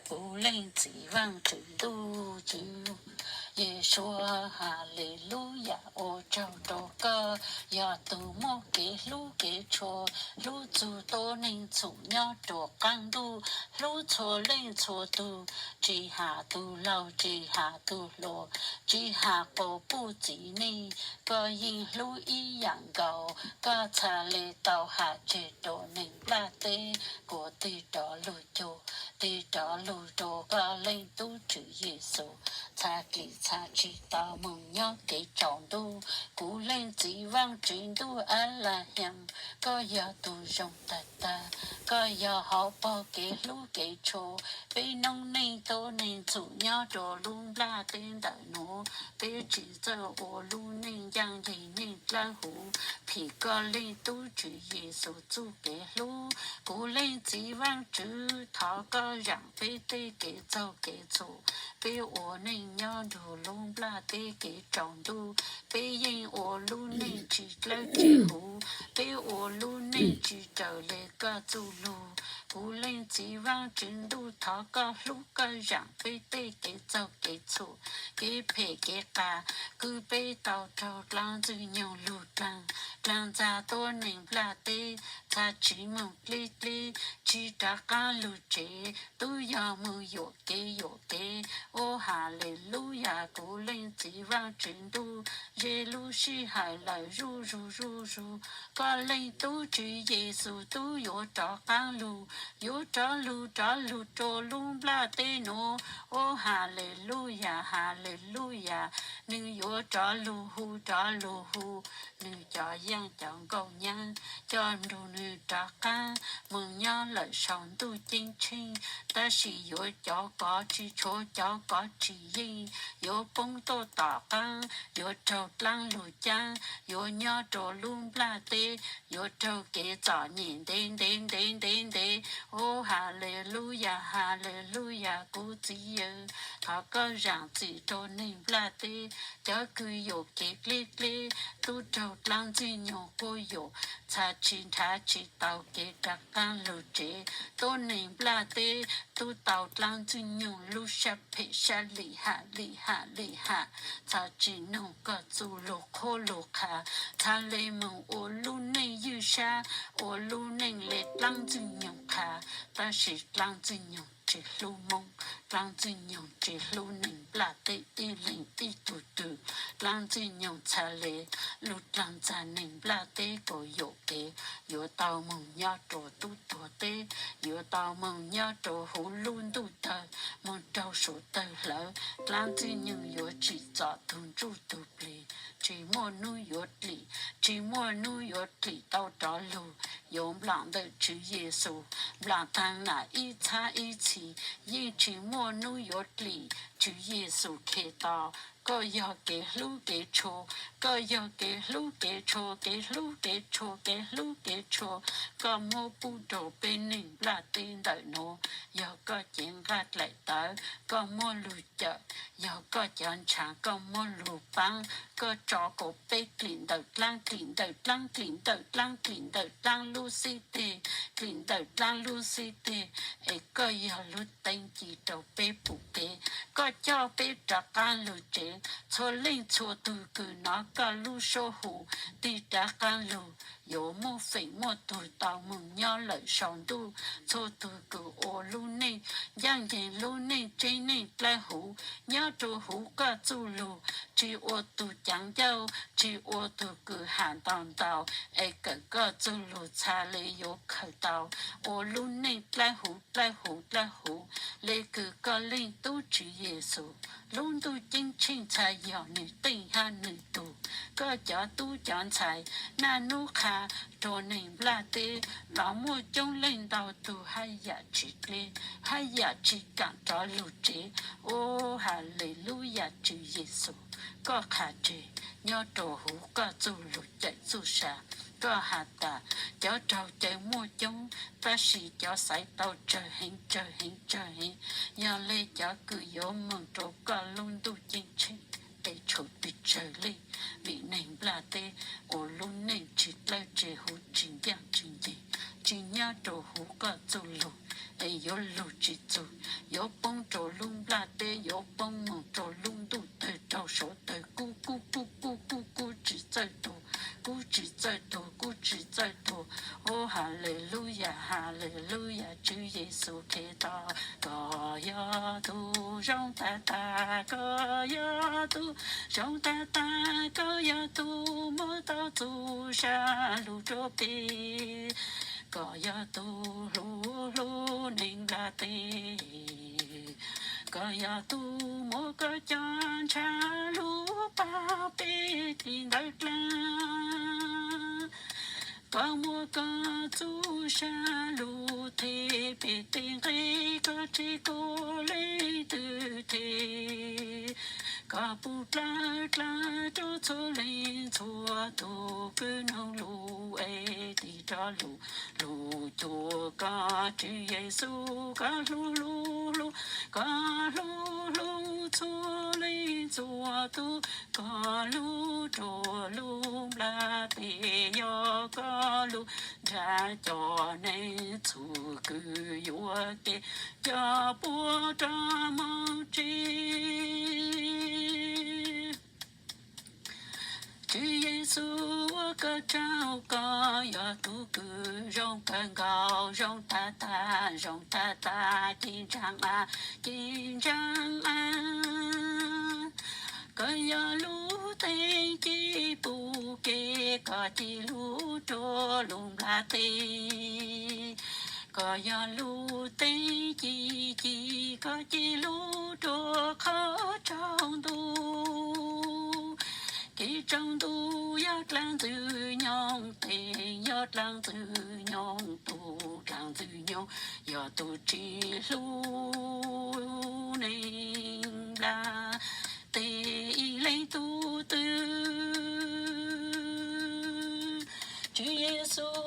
Kuv Leej Txiv Vaajtswv Ntuj Tswv, Yexus, Haleluyas, ua tsaug rau koj yog tus muaj kev hlub kev tshua, hlub txug tuab neeg txhum nyob rua qaab ntuj, hlub txhua leej txhua tug, tsi has tug laug tsi has tug hluas, tsi has quas puj txiv neej, koj yeej hlub ib yaam nkaus. Koj txha le tau has tseg rua neeg nplaj teb kuas tig rov lug cuag, tig rov lug rua koj Leej Tub Tswv Yexus, txha kis txha tsi tau moog nyob kev tsaus ntuj. Kuv Leej Txiv Vaajtswv Ntuj Ab Laj Xyaa, koj yog tug zoo tag tag, koj yog hauv paug kev hlub kev tshua. Peb noob neej tuab neeg txhum nyob rua lub nplaj teb ntawm nuav, peb tsi txawj ua lub neej ncaaj nceeg neej dlawb huv, phim koj Leej Tub Tswv Yexus txuj kev hlub. Kuv Leej Txiv Vaajtswv, thov koj zaam peb tej kev txaug kev txhum. Peb ua neej nyob nrug lub nplaj teb kev tsaus ntuj, peb yeej ua lub neej tsi dlawb tsi huv, peb ua lub neej tsi raws le koj txuj lug. Kuv Leej Txiv Vaajtswv Ntuj, thov koj hlub koj zaam peb tej kev txaug kev txhum, kev phem kev qas, kws peb tau raug dlaab Ntxwg Nyoog lug dlaag, dlaag ntxag tuab neeg nplaj teb, txha tsi moog dleb dleb, tsi rov qaab lug tsev, tub yog moog yuam kev yuam kev. Ub, Haleluyas, kuv Leej Txiv Vaajtswv Ntuj, ze lub sij hawm lawm zuj zug zuj zug, koj Leej Tub Tswv Yexus tub yuav rov qaab lug, yuav rov lug, rov lug rua lub nplaj teb nuav. Ub, Haleluyas, Haleluyas, nwg yuav rov lug hu, rov lug hu nwg cov yaaj cov nkauj nyab coj nrug nwg rov qaab moog nyob lawm sau ntuj ceeb tsheej. Tab sis yuav cov kov tsi tshuav, cov kov tsi yeej, yuav poob tuaj tom qaab, yuav raug dlaab lug caab, yuav nyob rua lub nplaj teb, yuav raug kev txom nyem ntev ntev ntev ntev ntev. Ub, Haleluyas, Haleluyas, kuv Txiv Yawg, thov koj zaam txim rua neeg nplaj teb, cov kws yuam kev dleb dleb, tub raug dlaab Ntxwg Nyoog quas yuam, txha tsi nrhav tsi tau kev rov qaab lug tsev. Tuab neeg nplaj teb tub tau dlaab Ntxwg Nyoog lub sab phem sab lim ham lim ham lim ham, txha tsi noog koj txuj lug qhuab lug qha, txha le moog ua lub neej ywj sab, ua lub neej le dlaab Ntxwg Nyoog qha. Tab sis dlaab Ntxwg Nyoog tsi hlub Moob, dlaab Ntxwg Nyoog tsi hlub neeg nplaj teb ib leeg ib tug twg. Dlaab Ntxwg Nyoog txha le lug dlaag ntxag neeg nplaj teb kuas yuam kev, yuav tau moog nyob rua tub tuag teb, yuav tau moog nyob rua huv lub ntuj tawg, moog raug suav tawg hlawv. Dlaab Ntxwg Nyoog yuav tsim txom tug ntsuj tug plig, tsi muaj nub yuav dlim, tsi muaj nub yuav dlim tau rov lug, yuav nplaam ntawm Tswv Yexus, nplaam taag nam ib txhab ib txhis, yeej tsi muaj nub yuav dlim. Tswv Yexus Khetos, koj yog kev hlub kev tshua, koj yog kev hlub kev tshua, kev hlub kev tshua, kev hlub kev tshua. Koj muab pub rua peb neeg nplaj teb ntawm nuav, yog koj cev nqaj dlaim tawv, koj muab lug cawm, yog koj cov ntshaav, koj muab lug paab, koj tso kuas peb dlim ntawm dlaab, dlim ntawm dlaab, dlim ntawm dlaab, dlim ntawm dlaab lub xib teg, dlim ntawm dlaab lub xib teg, es koj yog lub teeb ci rua peb pum kev, koj coj peb rov qaab lug tsev. Txhua leej txhua tug kws nov koj lub suab hu tig rov qaab lug, yuav muaj feem muaj tug tau moog nyob lawm sau ntuj. Txhua tug kws ua lub neej ncaaj nceeg, lub neej tseeb neej dlawb huv, nyob rua huv koj txuj lug, tsi ua tug caav ncauj, tsi ua tug kws has ntau ntau, es kawm koj txuj lug txha le yuav khaws tau ua lub neej dlawb huv dlawb huv dlawb huv, le kws koj Leej Tub Tswv Yexus lub ntuj ceeb tsheej txha yog nwg teej hab nwg tug. Koj cov tub cov ntxhais naj nub qha rua neeg nplaj teb los muaj coob leej ntau tug hab yam tsi dleb, hab yam tsi kaam rov lug tsev. Ub, Haleluyas Tswv Yexus, koj qha tseg nyob rua huv koj txuj lug cawm txuj sa. Koj has tas cov raug cawv muaj coob, tab sis cov xaiv tau tsawg heev tsawg heev tsawg heev. Yog le cov kws yuav moog rua koj lub ntuj ceeb tsheej es tshuav pes tsawg leej, vim neeg nplaj teb ua lub neej tsi dlawb tsi huv tsi ncaaj tsi nceeg, tsi nyob rua huv koj txuj lug, es yuav lug tsi txug, yuav poob rau lub nplaj teb, yuav poob mus rau lub ntuj tawg, rau saum tawg kub kub kub kub kub kub tsis txawj tuag, kub tsis txawj tuag, kub tsis txawj tuag. Ub, Haleluyas, Haleluyas, Tswv Yexus Khetos, koj yog tus zoo tag tag, koj yog tus zoo tag tag, koj yog tus muab tau txhua sa lug rua peb, koj yog tus hlub hlub neeg nplaj teb, koj yog tus muab koj cov ntshav lug pab peb tim ntawd dlaab. Koj muab koj txhua sa lug them peb tej nqe, koj tseg koj leej twg them. Koj pum dlawb dlawb rua txhua leej txhua tug kws noog lug es tig rov lug, lug cuag koj Tswv Yexus. Koj hlub hlub hlub, koj hlub hlub txhua leej txhua tug, koj lug rua lub nplaj teb, yog koj lug nrhav cov neeg txhua kws yuav kev coj puab rov moog tsev. Tswv Yexus, ua koj tsaug, koj yog tug kws zoo kawg nkaus, zoo tag tag, zoo tag tag, ci ntsaag a, ci ntsaag a. Koj yog lub teeb ci pum kev, koj ci lug rua lub nplaj teb. Koj yog lub teeb ci ci, koj ci lug rua qhov tsaus ntuj. Kev tsaus ntuj yog dlaab Ntxwg Nyoog teeg, yog dlaab Ntxwg Nyoog tug, dlaab Ntxwg Nyoog yog tug tsi hlub neeg nplaj teb ib leej tug twg. Tswv Yexus,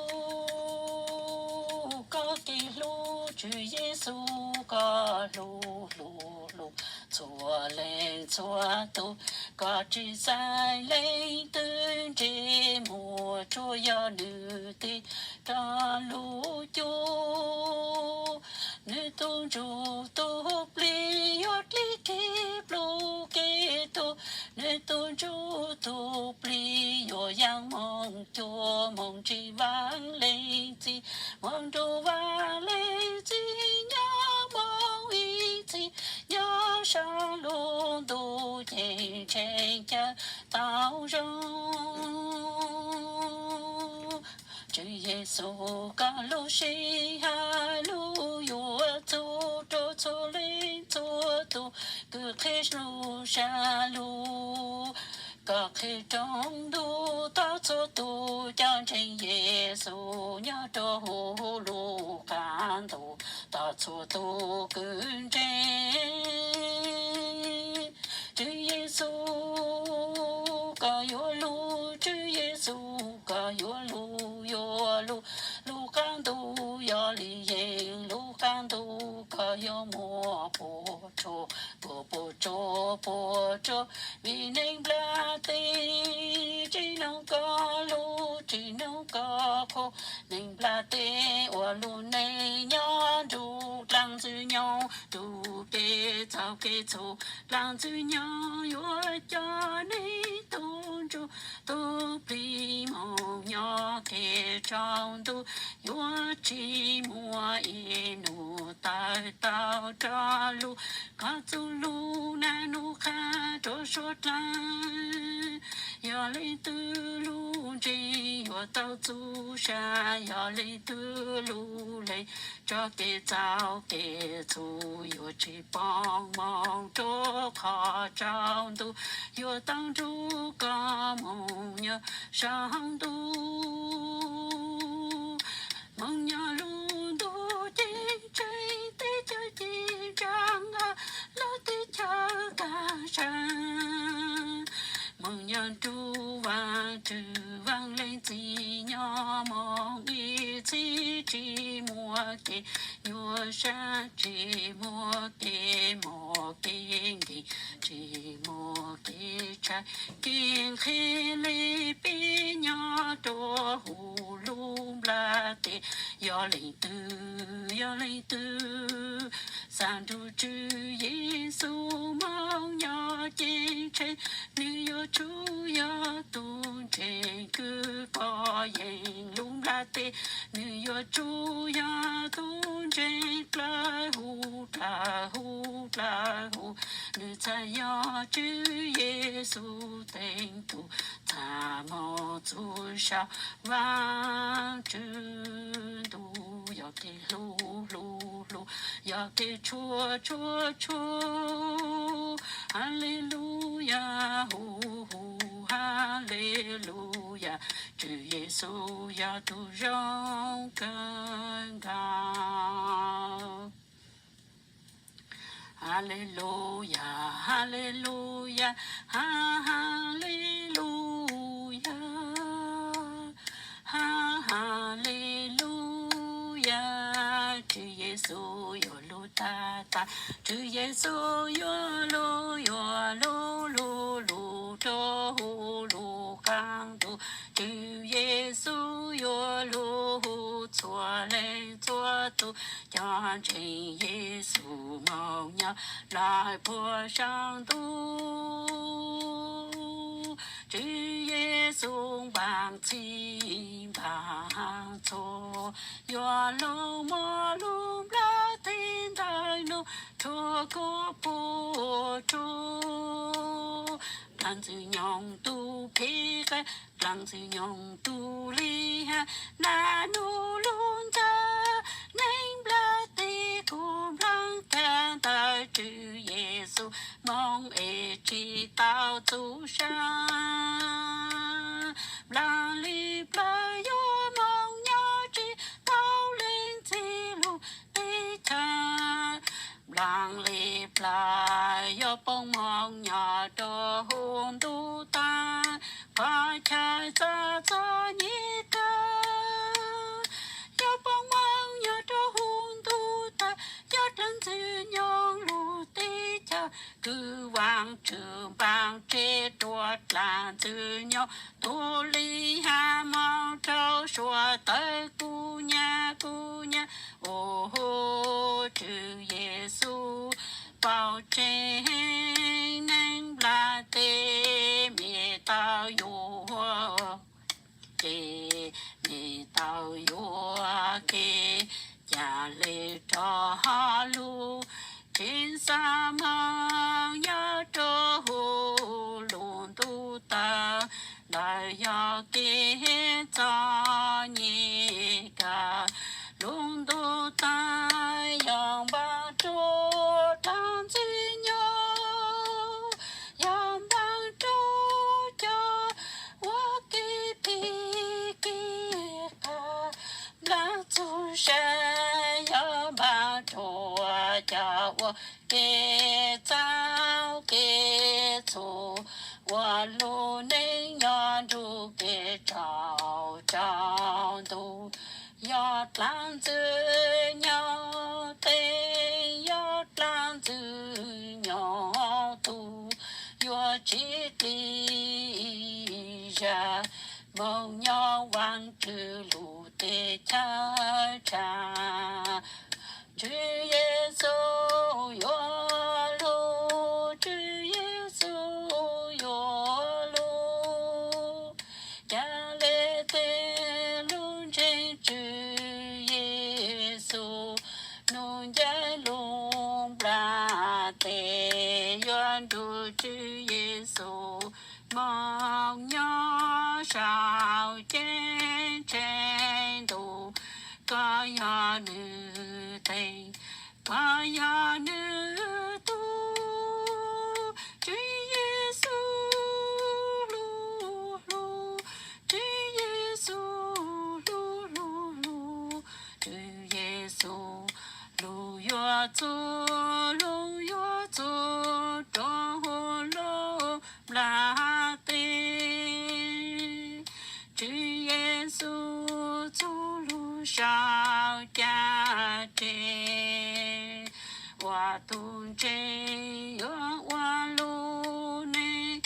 koj kev hlub, Tswv Yexus, koj hlub hlub hlub txhua leej txhua tug, koj tsi xaiv leej twg ntsej muag, tsuas yog nwg tig rov lug cuag nwg tug ntsuj tug plig, yuav dlig kev pluj kev tuag. Nwg tug ntsuj tug plig yuav yaaj moog cuag moog tsi vaam leej txi, moog nrug vaam leej txi nyob moog ib txhis nyob saum lub ntuj ceeb tsheej chaw tau zoo. Tswv Yexus, koj lub sij hawm lug yuav txug rua txhua leej txhua tug kws qhia lub sab lug. Koj qhia rooj ntuj tau txhua tug cov ntseeg Yexus nyob rua huv lub qaab ntuj tau txhua tug kws ntseeg. Tswv Yexus, koj yuav lug, Tswv Yexus, koj yuav lug, yuav lug. Lub qaab ntuj yog li yeej, lub qaab ntuj koj yuav muab puam tsuaj, puam puam tsuaj, puam tsuaj, vim neeg nplaj teb tsi noog koj lug, tsi noog koj qhuas. Neeg nplaj teb ua lub neej nyob nrug dlaab Ntxwg Nyoog tug kev txaus kev txhum. Dlaab Ntxwg Nyoog yuav coj neeg tug ntsuj tug plig moog nyob kev tsaus ntuj, yuav tsi muaj ib nub tawg tau rov lug. Koj txuj lug naj nub qha rua suav dlawg, yog leej twg lug ntseeg yuav tau txuj sa, yog leej twg lug lees tso kev txaus kev txhum, yuav tsi poob moog rua qhov tsaus ntuj, yuav tau nrug koj moog nyob saum ntuj, moog nyob lub ntuj ceeb tsheej teb chaws ci ntsaag a, lub teb chaws kaaj sab, moog nyob nrug Vaajtswv Vaaj Leej Txiv nyob moog ib txhis tsi muaj kev Nyuaj sab tsis muaj kev mos kev nkeeg, tsis muaj kev tshaib kev nqhis li peb nyob rau hauv lub nplaj teb. Yog leej twg, yog leej twg xav nrug Tswv Yexus moog nyob ceeb tsheej, nws yuav tsum yog tug ntseeg kws kov yeej lub nplaj teb. Nws yuav tsum yog tug ntseeg dlawb huv dlawb huv dlawb huv. Nws txhad yog Tswv Yexus teev tug, txhad moog txug sau Vaajtswv ntuj. Yog kev hlub hlub hlub, yog kev tshua tshua tshua. Haleluyas, hu hu, haleluyas, Tswv Yexus yog tug zoo kawg nkaus. Haleluyas, haleluyas, ha haleluyas, ha haleluyas, Tswv Yexus yuav lug tag tag, Tswv Yexus yuav lug, yuav lug lug lug rua huv lub qaab ntuj. Tswv Yexus yuav lug hu txhua leej txhua tug cov ntseeg Yexus moog nyob lawm puag saum ntuj. Tswv Yexus npaam txhij npaam txhua, yuav lug muab lub nplaj teb ntawm nub rua kuv puag tsuj. Dlaab Ntxwg Nyoog tug phem qe, Dlaab Ntxwg Nyoog tug lig has, naj nub lug ncaim neeg nplaj teb kuv nplaag kag ntawm Tswv Yexus moog es tsis tau txug sab. Nplaag li plawg yuav moog nyob tsis tau leej txiv lub teb chaws. Nplaag li plawg yuav poob moog nyob rua huv ntuj taag, qhov chaw txom txom nyem kawg. Yuav poob moog nyob rua huv ntuj taag, cov Dlaab Ntxwg Nyoog lub teb chaws. Kws Vaajtswv npaam tseg rua Dlaab Ntxwg Nyoog tug lig has moog rau suav tawv kub nyab kub nyab. Au, Tswv Yexus, paub tseg neeg nplaj teb, mej tau yuav kev, mej tau yuav kev, ca le rov ho lug tsev xav moog nyob rua huv lub ntuj taag. Ntawd yog kev txom nyem kawg. Lub ntuj taag yog npaaj rua Dlaab Ntxwg Nyoog, yog npaaj rua cov ua kev phem kev qas. Nplaag txug sab yog npaaj rua cov ua kev txaus kev txhum, ua lub neej nyob nrug kev tsaus tsaus ntuj. Yog Dlaab Ntxwg Nyoog teev, yog Dlaab Ntxwg Nyoog tug, yuav tsis plig zag moog nyob Vaajtswv lub teb chaws tshaj. Tswv Yexus yuav lug, Tswv Yexus yuav lug, ca le tej lug ntseeg Tswv Yexus, nub ncaim lub nplaj teb yuav nrug Tswv Yexus moog nyob saum ceeb tsheej ntuj. Koj yog nwg teev, koj yog nwg tug. Tswv Yexus lug lug, Tswv Yexus lug lug lug, Tswv Yexus lug yuav txug, lug yuav txug rua huv lub nplaj teb. Tswv Yexus txug lug sau ca tseg. Tus ntseeg yuav ua lub neej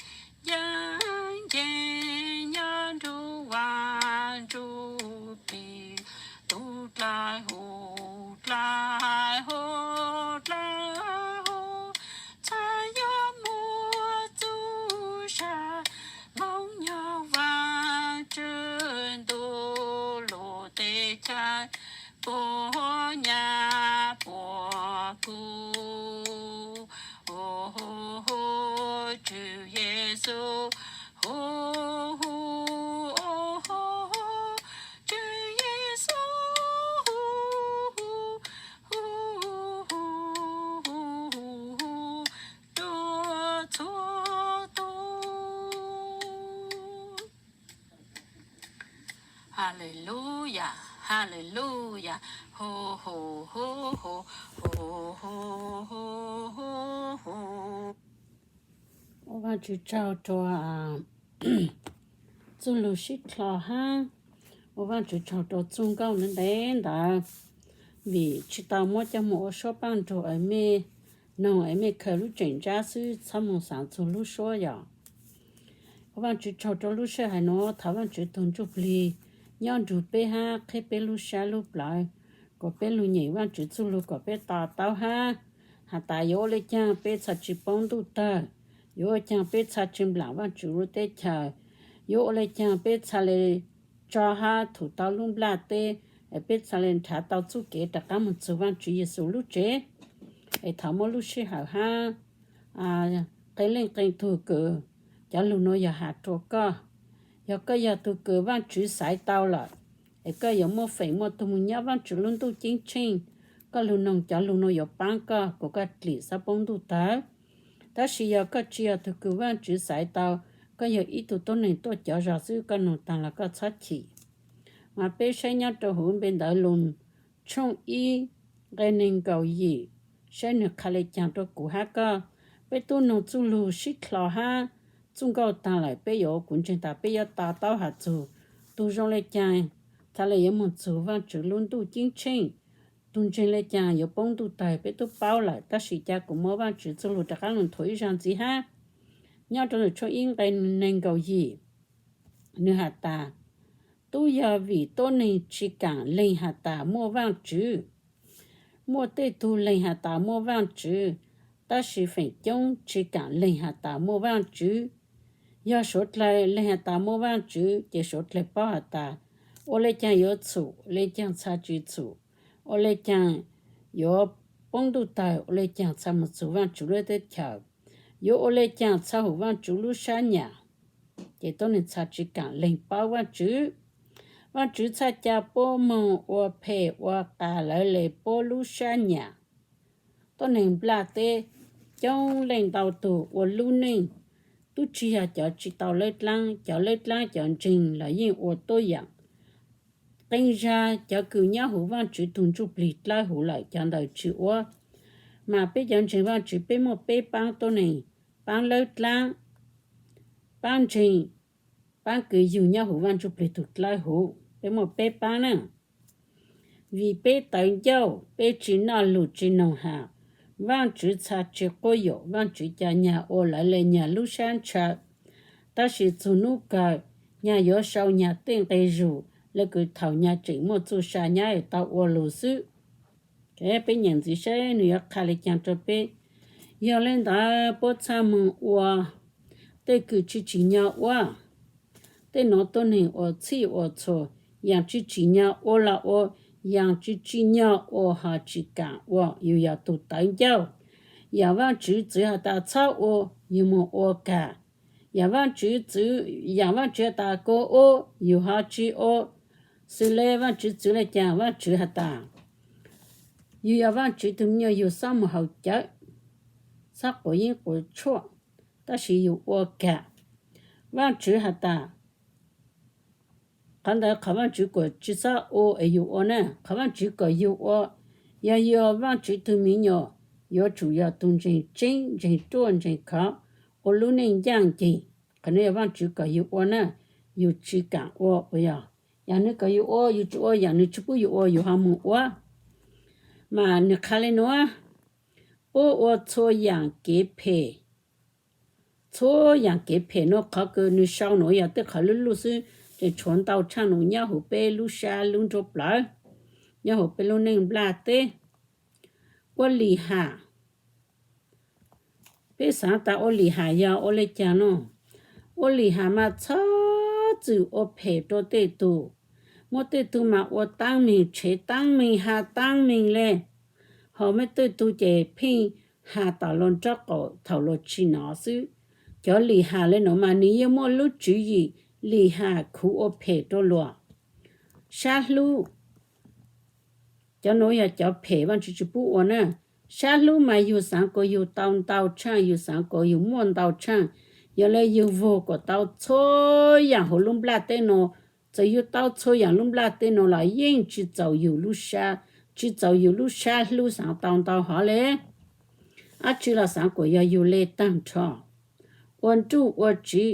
ncaj ncees nyob nrug Vaj Ntsujplig, tus dlawg hum dlawg hum dlawg hum, txhaj yuav muaj txuj sa, moov nyob Vaj Ntsujplig ntuj lub teb chaws puas nyab puas kub. Hu hu hu, Tswv Yexus, hu hu hu, Tswv Yexus, hu hu hu, rua txhua tus. Haleluyas, haleluyas, hu hu hu hu, hu hu hu hu. Ua Vajtswv tsaug rua txuj lug sib dlho hab ua Vajtswv tsaug rua txuj nkauj ntev ntev ntawd, vim tsi tau muab coj moog ua suab paaj nrug es mej noog es mej khaws lub tseem ntsab xwb txhob moog xaav txug lub suab yom. Ua Vajtswv tsaug rua lub sij hawm nuav, thov Vajtswv tug ntsuj plig nyob nrug peb hab qheb peb lub sab lub plawv, kuas peb lug nyeem Vajtswv txuj lug kuas peb to taub hab has tas yuav ua le caag peb txhaj tsi poob ntuj tawg, yuav ua caag peb txhaj tsi nplaam Vajtswv lub teb chaws, yuav ua le caag peb txhaj le tso hab thum tau lub nplaj teb, es peb txhaj le nrhav tau txuj kev rov qaab moog txug Vajtswv Yexus lub tsev. Es thov muab lub sij hawm hab qee leej qee tug kws cov lug nuav yog has rua koj. Yog koj yog tug kws Vajtswv xaiv tau lawm, es koj yuav muaj feem muaj tug moog nyob Vajtswv lub ntuj ceeb tsheej, koj lug noog cov lug nuav yuav paab koj kuas koj dlim xob poob ntuj tawg. Tab sis yog koj tsi yog tug kws Vajtswv xaiv tau, koj yog ib tug tuab neeg tuaj cov zog xwb, koj noog taag los koj txhob chim. Mas peb saib nyob rua huv npe ntawv Loos tshooj ib nqe neeg nkaum yim, saib nwg qha le caag rua kuv hab koj. Peb tub noog txuj lug sib dlho hab txuj nkauj taag lawm, peb yuav, kuv ntseeg tas peb yuav to taub has txug tug zoo le caag txhaj le yuav moog txug Vajtswv lub ntuj ceeb tsheej, tug ntseeg le caag yuav poob ntuj tawg peb tub paub lawm, tab sis ca kuv muab Vajtswv txuj lug rov qaab lug nthuav ib zag ntxiv hab. Nyob rua Loos tshooj ib nqe neeg nkaum yim, nwg has tas, tub yog vim tuab neeg tsi kaam leeg has tas muaj Vajtswv. Muaj tej tug leeg has tas muaj Vajtswv, tab sis feem coob tsi kaam leeg has tas muaj Vajtswv. Yog suav dlawg leeg has tas muaj Vajtswv, ces suav dlawg paub has tas ua le caag yuav txhum, le caag txhaj tsi txhum, ua le caag yuav poob ntuj tawg, ua le caag txhaj moog txug Vajtswv lub teb chaws, yuav ua le caag txhaj hum Vajtswv lub sab nyam, ces tuab neeg txhaj tsi kaam leeg paub Vajtswv. Vajtswv txhaj ca puab moog ua phem ua qas lawv le puab lub sab nyam. Tuab neeg nplaj teb coob leej ntau tug ua lub neej tub tsi yog cov tsi tau lawb dlaab, cov lawb dlaab cov ntseeg los yeej ua tuab yaam. Qee zag cov kws nyob huv Vajtswv tug ntsuj plig dlawb huv lawm cov ntawd tsi ua. Mas peb cov ntseeg Vajtswv peb muaj peb paab tuab neeg, paab lawb dlaab, paab ntseeg, paab kws yug nyob huv Vajtswv tug dlawb huv, peb muaj peb paab na. Vim peb tawv ncauj, peb tsi noj lug tsi noog has, Vajtswv txhaj tsi quab yuam, Vajtswv ca nyag ua lawv le nyag lub sab ntshaw. Tab sis txug nub kawg, nyag yuav sau nyag tej nqe zug le kws thaum nyag tseem muaj txuj sa nyab tau ua lug xwb. Peb nyeem ntxiv saib nwg yuav qha le caag rua peb. Yog le ntawd puab txhaj moog ua tej kws tsi tsim nyog ua. Tej nuav tuab neeg ua txhij ua txhua, yaam tsi tsim nyog ua los ua, yaam tsi tsim nyog ua ho tsi kaam ua, yug yog tug tawv ncauj. Yaam Vajtswv txwv has tas txhob ua, yug moog ua kaag. Yaam Vajtswv txwv, yaam Vajtswv has tas kuv ua, yug ho tsi ua. Xws le Vajtswv txwv le caag, Vajtswv has tas yug yog Vajtswv tug me nyuam, yug xob moog haus cawv, xob quav yeeb quav tshuaj, tab sis yug ua kaag. Vajtswv has tas qhov ntawd qhov Vajtswv kuas tsi xob ua es yug ua na, qhov Vajtswv kom yug ua, yog yug Vajtswv tug me nyuam, yuav tsum yog tug ntseeg tseeb, ntseeg ruaj, ntseeg khov, ua lub neej ncaaj nceeg. Qhov nuav yog Vajtswv kom yug ua na, yug tsi kaam ua. Yog yaam nwg kom yug ua yug tsi ua, yaam nwg tsi pub yug ua yug ho moog ua. Mas nwg qha le nuav, puab ua txhua yaam kev phem. Txhua yaam kev phem nuav qhov kws nwg sau nuav yog tej qhov luj luj xwb, tseem tshuav ntau tshaaj nuav nyob huv peb lub sab lub nruab plawv, nyob huv peb lub neej nplaj teb. Ua lim ham. Peb xaav tas ua lim ham yog ua le caag nuav? Ua lim ham mas txhob txwm ua phem rua tej tug. Muaj tej tug mas ua taab meeg tshev taab meeg has taab meeg le, ho muaj tej tug ces pheej has tom luas nraub qaum thaum luas tsim nov xwb. Cov lim ham le nuav mas nwg yeej muaj lub tswv yim lim ham khuv ua phem rua luas. Sab hlub, cov nuav yog cov phem Vaajtswv tsi pub ua na. Sab hlub mas yug xaav kuas yug tau ntau tshaaj, yug xaav kuas yug muaj ntau tshaaj, yog le yug vog kuas tau txhua yaam huv lub nplaj teb nuav. Txawm yug tau txhua yaam lub nplaj teb nuav los yeej tsi txaus yug lub sab, tsi txaus yug lub sab hlub xaav tau ntau hov le. Dlaab tsi los xaav kuas yog yug le taag nrho. Ua nruj ua tsiv,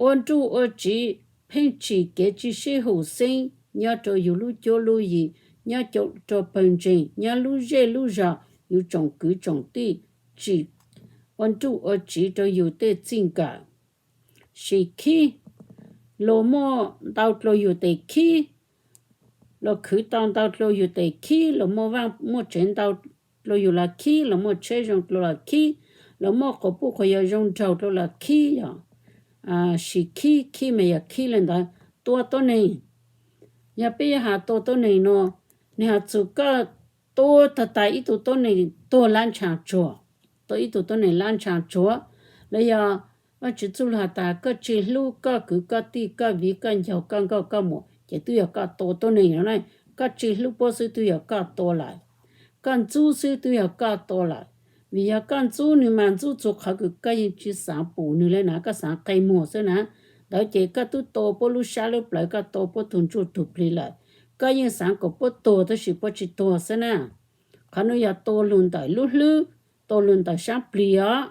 ua nruj ua tsiv pheej tsim kev tsi sib hum xeeb nyob rua yug lub cuab lub yig, nyob rua pawg ntseeg, nyob lub zej lub zog, yug tsoom kwv tsoom tij, tsim ua nruj ua tsiv rua yug tej txij nkawm. Sim khib, luas muaj ntau dlua yug tes khib, luas khwv tau ntau dlua yug tes khib, luas muaj vaaj muaj tsev ntau dlua yug los khib, luas muaj tsheb zoo dlua los khib, luas muaj quas puj quas yawg zoo nraug dlua los khib yog. Sim khib, khib mas yog khib le ntawd, tua tuab neeg. Yog peb yuav has tua tuab neeg nuav, nwg has txug koj tua tag tas ib tug tuab neeg tuag lab ntsha tsuag, tua ib tug tuab neeg lab ntsha tsuag, los yog Vaajtswv txuj lug has tas koj tsi hlub koj kwv koj tij koj viv koj ncaug koj nkauj koj muam ces twb yog koj tua tuab neeg no na. Koj tsi hlub puab xwb twb yog koj tua lawm, koj ntxub xwb twb yog koj tua lawm. Vim yog koj ntxub nwg mas ntxub txug qhov kws koj yeej tsi xaav pum nwg le na, koj xaav qe muag xwb na. Ntawd ces koj twb tua puab lub sab lub plawv, koj tua puab tug ntsuj tug plig lawm. Koj yeej xaav kom puab tuag tab sis puab tsi tuag xwb na. Qhov nuav yog tua lug ntawm lub hlwb, tua lug ntawm saab plig os.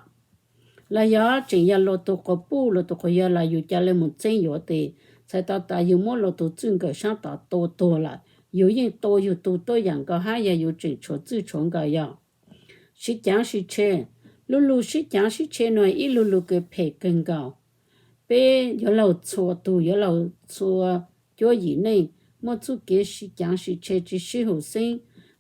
Los yog tseem yog luas tug quas puj luas tug quas yawg los yug ca le moog txeeb yuav tes, txhais tau tas yug muab luas tug txij nkawm saab tod tua tuag lawm, yug yeej tua yug tug tuab yaam nkaus hab yog yug tseem tshuav txij tshuav nkawm yog. Sib caav sib tshe, lu lug sib caav sib tshe nuav ib lu lug kws phem kawg nkaus. Peb yuav laug txhua tug, yuav laug txhua cuab yim neej muaj txuj kev sib caav sib tshe tsi sib hum xeeb.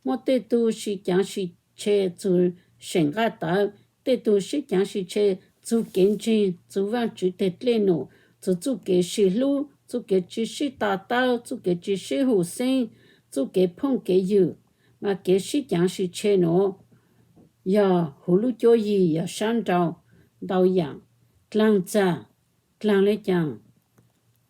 Muaj tej tug sib caav sib tshe txug seem nqaj tawv, tej tug sib caav sib tshe txug kev ntseeg, txug Vaajtswv teg dlej num, txug txuj kev sib hlub, txuj kev tsi sib to taub, txuj kev tsi sib hum xeeb, txuj kev phooj kev ywg. Mas kev sib caav sib tshe nuav yog huv lub cuab yig yog sab nrau ntau yaam, dlaag txag, dlaag le caag.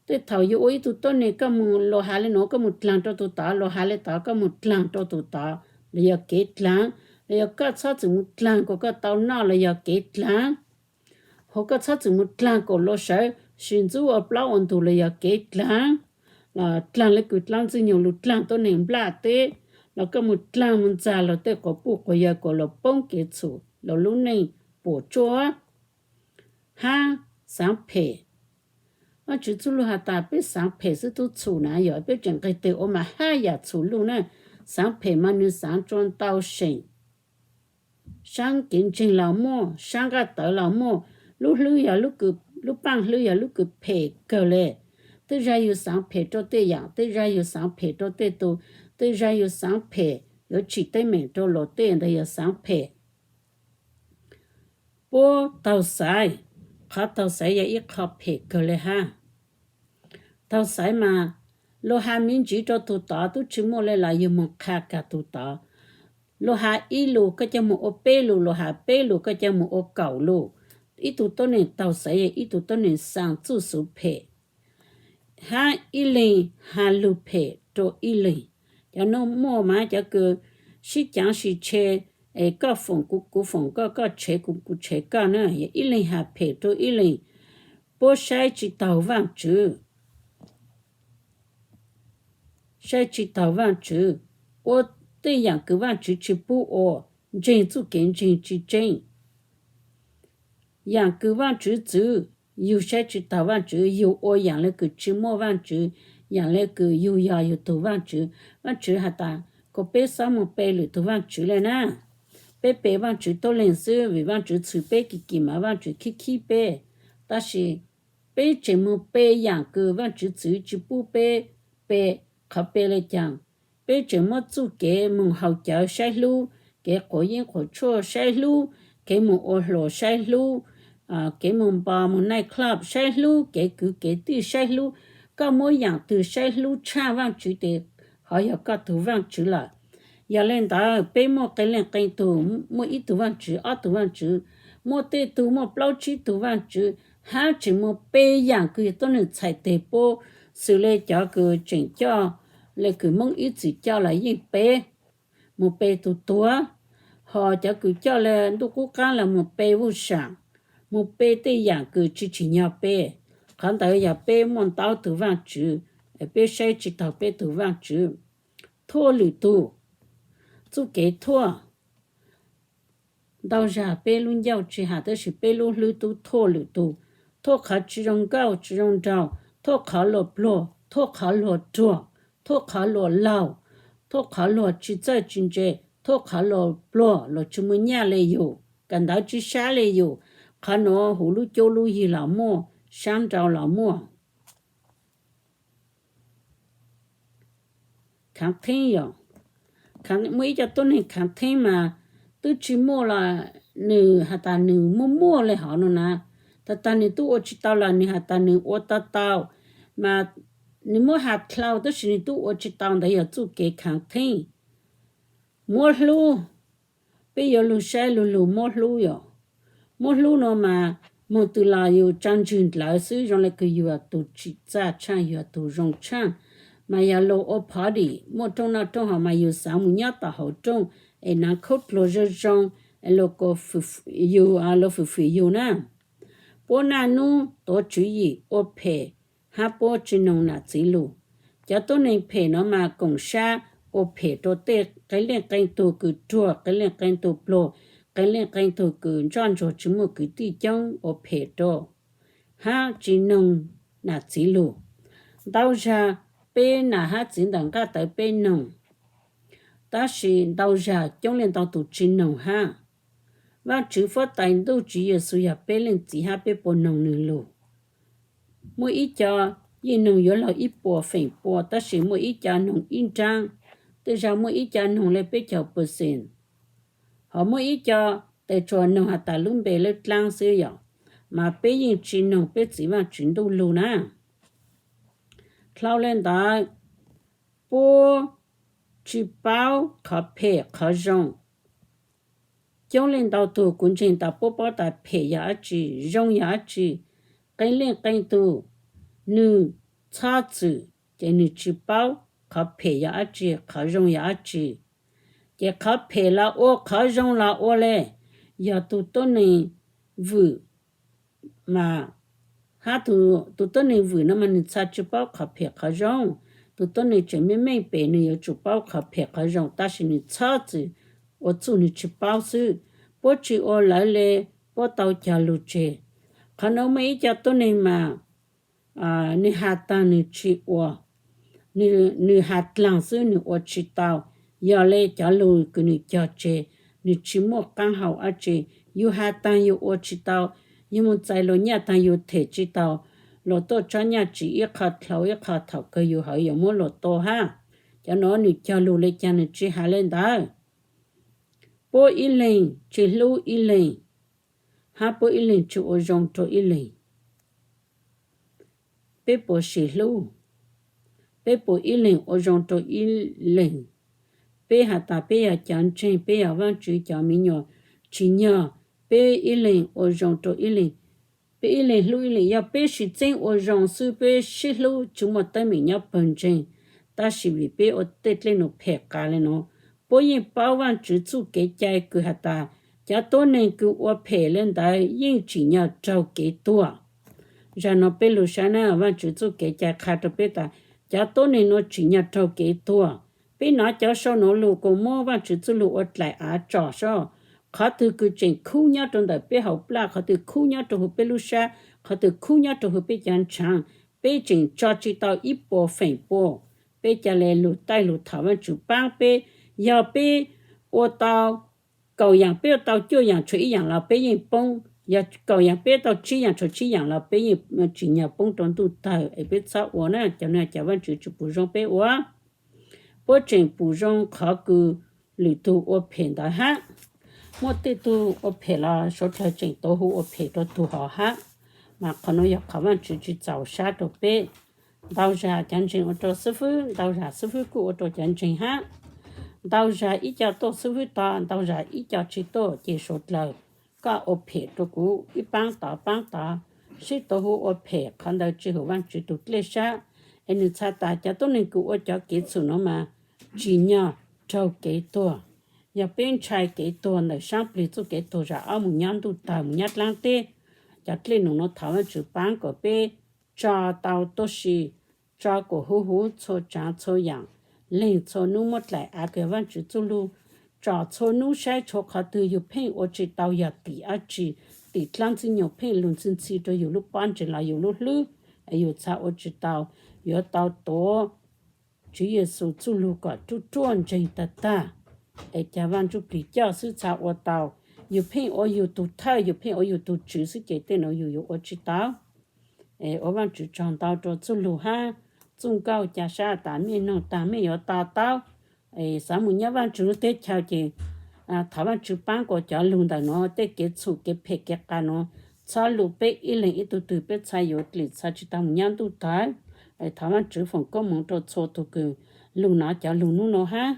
Tej thaum yug ua ib tug tuab neeg koj moog luas has le nuav koj moog dlaag rua tug tod, luas has le tod koj moog dlaag rua tug tod, los yog kev dlaag, los yog koj txhob txwm moog dlaag kom koj tau noj los yog kev dlaag. Hos koj txhob txwm moog dlaag kom luas sawv sim ntxub ua plaub ua ntug los yog kev dlaag. Los dlaag le kws dlaab ntxwg nyoog lug dlaag tuab neeg nplaj teb, los koj moog dlaag moog ntxag luas tej quas puj quas yawg kom luas poob kev txhum, luas lub neej puam tsuaj hab xaav phem. Vaajtswv txuj lug has tas peb xaav phem xwb tub txhum na, yog peb tseem nqeg teg ua mas hab yaam txhum lug na. Xaav phem mas nwg xaav tsua ntau seem. Saab kev ntseeg los muaj, saab nqaj tawv los muaj, lub hlwb yog lub paaj hlwb yog lub kws phem kawg le. Tej zag yug xaav phem rua tej yaam, tej zag yug xaav phem rua tej tug, tej zag yug xaav phem yuav tsim teeb meem rua luas tej ntawd yog xaav phem. Puab taug xaiv, qhov taug xaiv yog ib qho phem kawg le hab. Taug xaiv mas luas has me ntsiv rua tug tod tub tsi muaj le los yug moog qha kag tug tod. Luas has ib lus koj ca moog ua peb lus, luas has peb lus koj ca moog ua kaum lus. Ib tug tuab neeg taug xaiv yog ib tug tuab neeg xaa txuj xuv phem, hab ib leeg has lug phem rua ib leeg. Cov nuav muaj mas cov kws sib caav sib tshe, es koj foom kuv, kuv foom koj, koj tshev kuv, kuv tshev koj na, yog ib leeg has phem rua ib leeg. Puab saib tsi taug Vaajtswv, saib tsi taug Vaajtswv, ua tej yaam kws Vaajtswv tsi pub ua, ntseeg txuj kev ntseeg tsi tseeb. Yaam kws Vaajtswv txwv, yug saib tsi taug Vaajtswv, yug ua yaam le kws tsi muaj Vaajtswv, yaam le kws yug yog yug tug Vaajtswv. Vaajtswv has tas kom peb xob moog pe lwm tug vaajtswv le na. Peb pe Vaajtswv tuab leeg xwb vim Vaajtswv txhwv peb kis kis mas Vaajtswv khib khib peb. Tab sis peb tseem moog pe yaam kws Vaajtswv txwv tsi pub peb pe. Qhov pe le caag? Peb tseem muab txuj kev moog haus cawv saib hlub, kev quav yeeb quav tshuaj saib hlub, kev moog ua hluas saib hlub, kev moog npo moog night club saib hlub, kev kwv kev tij saib hlub. Koj muab yaam twg saib hlub tshaj Vaajtswv tes hov yog koj tug vaajtswv lawm. Yog le ntawd peb muaj qee leej qee tug, muaj ib tug vaajtswv, ob tug vaajtswv, muaj tej tug muaj plaub tsib tug vaajtswv, hab tseem muaj pe yaam kws yog tuab neeg txhais teg puab, xws le cov kws tseem coj le kws Moob ib txwm coj los yeej pe, moog pe tug tuag, ho cov kws coj le ntuj qub qaab los moog pe vuj sam, moog pe tej yaam kws tsi tsim nyog pe. Qhov ntawd yog peb muaj ntau tug vaajtswv, peb saib tsi taug peb tug vaajtswv. Thuaj lwm tug, txuj kev thuaj. Ntau zag peb lub ncauj tsi has tab sis peb lub hlwb tub thuaj lwm tug, thuaj qhov tsi zoo nkauj tsi zoo nraug, thuaj qhov luag pluag, thuaj qhov luag ruag, thuaj qhov luag laug, thuaj qhov luag tsi txawj tsi ntse, thuaj qhov luag pluag, luag tsi muaj nyaj le yus, kawm ntawv tsi sab le yus. Qhov nuav huv lub cuab lub yig los muaj, sab nraud los muaj. Khaav theeb yog, muaj ib co tuab neeg khaav theeb mas twb tsi muaj los nwg has tas nwg muaj muaj le hov no na. Tag tag nwg tub ua tsi tau los nwg has tas nwg ua tau tau, mas nwg muab has dlhau tab sis nwg tub ua tsi tau. Ntawd yog txuj kev khaav theeb. Muab hlub, peb yuav lug saib lug lug muab hlub yom. Muab hlub no mas moog twg los yus tso ntswg ndlawv xwb, zoo le kws yus tug tsim txaj tshaaj, yus tug zoo tshaaj. Mas yog lug ua party, muaj rooj noj rooj haus mas yus xaav moog nyob tom hauv rooj es naav khaub dluag zoo zoo, es luag fwm fwm yus na. Puab naj nub tuav tswv yim ua phem hab puab tsi noog nam txiv lug. Cov tuab neeg phem no mas koom sab ua phem rua tej qee leej qee tug kws ruag, qee leej qee tug pluag, qee leej qee tug kws ntsoj ntsuag tsi muaj kwv tij coob ua phem rua, hab tsi noog nam txiv lug. Ntau zag peb nam hab txiv ntawm nqaj tawv peb noog, tab sis ntau zag coob leej ntau tug tsi noog hab. Vaajtswv Huab Tais Ntuj Tswv Yexus yog peb leej txiv hab peb puas noog nwg lug? Muaj ib co yeej noog yuav luag ib puas feem pua, tab sis muaj ib co noog ib nraab, tej zag muaj ib co noog le peb caug percent. Ho muaj ib co tes tsuas noog has tas lub npe lawb dlaab xwb yom, mas peb yeej tsi noog peb txiv Vaajtswv Ntuj lug na. Dlhau le ntawd, puab tsi paub qhov phem qhov zoo. Coob leej ntau tug kuv ntseeg tas puab paub tas phem yog dab tsi, zoo yog dab tsi. Qee leej qee tug nwg txhob txwm ces nwg tsi paub qhov phem yog dab tsi, qhov zoo yog dab tsi. Ces qhov phem los ua, qhov zoo los ua le. Yog tug tuab neeg vwm mas, hab tug tuab neeg vwm no mas nwg txha tsi paub qhov phem qhov zoo. Tug tuab neeg tseem meej meej pem nwg yuav tsum paub qhov phem qhov zoo, tab sis nwg txhob txwm ua txuj nwg tsi paub xwb. Puab tsi ua lawv le, puab tau cog lug tseg. Qhov nuav muaj ib co tuab neeg mas nwg has taag nwg tsi ua, nwg has dlaag xwb nwg ua tsi tau. Yog le cov lug kws nwg cog tseg, nwg tsi muaj qaab hau dab tsi. Yug has taag yug ua tsi tau, yug moog txais luas nyaj taag yug them tsi tau, luas tuaj tsob nyaj tsim ib qho dlhau ib qho thaum kawg yug hawv yuav muab luas tua hab. Cov nuav nwg cog lug le caag nwg tsi has le ntawd. Puab ib leeg tsi hlub ib leeg, hab puab ib leeg tsi ua zoo rua ib leeg. Peb puas sim hlub? Peb puas ib leeg ua zoo rua ib leeg? Peb has tas peb yog cov ntseeg, peb yog Vaajtswv cov me nyuam, tsim nyog peb ib leeg ua zoo rua ib leeg, peb ib leeg hlub ib leeg. Yog peb sib txeeb ua zoo xwb, peb sib hlub tsi muaj teeb meem nyob pawg ntseeg, tab sis vim peb ua tej dlej num phem qas le nuav. Puab yeej paub Vaajtswv txuj kev cai kws has tas cov tuab neeg kws ua phem le ntawd yeej tsim nyog raug kev tuag. Zag nuav peb lug saib na, Vaajtswv txuj kev cai qha rua peb tas cov tuab neeg nuav tsim nyog raug kev tuag. Peb nov cov sau nuav lug kuas muab Vaajtswv txuj lug ua dlaim av tsom sab. Qhov twg kws tseem khub nyob rua ntawm peb hauv plaj, qhov twg khub nyob rua huv peb lub sab, qhov twg khub nyob rua huv peb cov ntshaav, peb tseem tso tsi tau ib puas feem pua. Peb ca le lug taij lug thov Vaajtswv paab peb. Yog peb ua tau kaum yaam peb yuav tau cuaj yaam tshuav ib yaam los peb yeej poob, yog kaum yaam peb yuav tau tsib yaam tshuav tsib yaam los peb yeej tsim nyog poob rua ntuj tawg. Es peb txhob ua na, cov no cov Vaajtswv tsi pum zoo peb ua. Puab tseem pum zoo qhov kws lwm tug ua phem ntawd hab. Muaj tej tug ua phem los suav dlawg tseem tuav hu ua phem rua tug hov hab, mas qhov nuav yog qhov Vaajtswv tsi txaus sab rua peb. Ntau zag cov ntseeg ua rua xib fwb, ntau zag xib fwb kuj ua rua cov ntseeg hab. Ntau zag ib co tuaj xib fwb tod, ntau zag ib co tsi tuaj, ces suav dlawg koj ua phem rua kuv ib paab tod paab tod, sib tuav hu ua phem, qhov ntawd tsi haum Vaajtswv tug dlej sab. Es nwg txhais tas cov tuab neeg kws ua cov kev txhum nuav mas tsim nyog raug kev tuag. Yog peb ntshai kev tuag ntawm saab plig txuj kev tuag zam ob mus nyob ntuj tawg mus nyob dlaab teb, cov dlej num nuav thov Vaajtswv paab kom peb tso tau tuab si, tso kom huv huv txhua tsaav txhua yaam, leeg txhua nub muab dlaim av kws Vaajtswv txuj lug, tsom txhua nub saib tshuav qhov twg yug pheej ua tsi tau, yog tim dlaab tsi, tim dlaab ntxwg nyoog pheej lug ntxhi ntxhi rua yug lub pob ntseg los yug lub hlwb, es yug txhad ua tsi tau, yuav tau tuav Tswv Yexus txuj lug kom ruaj ruaj ntseeg tag tag, es ca Vaaj Ntsuj Plig coj xwb txhad ua tau. Yug pheej ua yug tug thawj, yug pheej ua yug tug tswv xwb ces tej nuav yug yuav ua tsi tau. Es ua Vaajtswv tsaug ntau rua txuj lug hab txuj nkauj ca sab tas mej noog tag mej yuav to taub. Es xav mus nyob Vaajtswv lub teb chaws ces thov Vaajtswv paab kom cov lug ntawm nuav tej kev txhum kev phem kev qas nuav txhob lug peb ib leeg ib tug twg, peb txhad yuav dlim txhad tsi tau mus nyob ntuj tawg. Thov Vaajtswv foom koob moov rua txhua tug kws lug nuav cov lug nub nuav hab.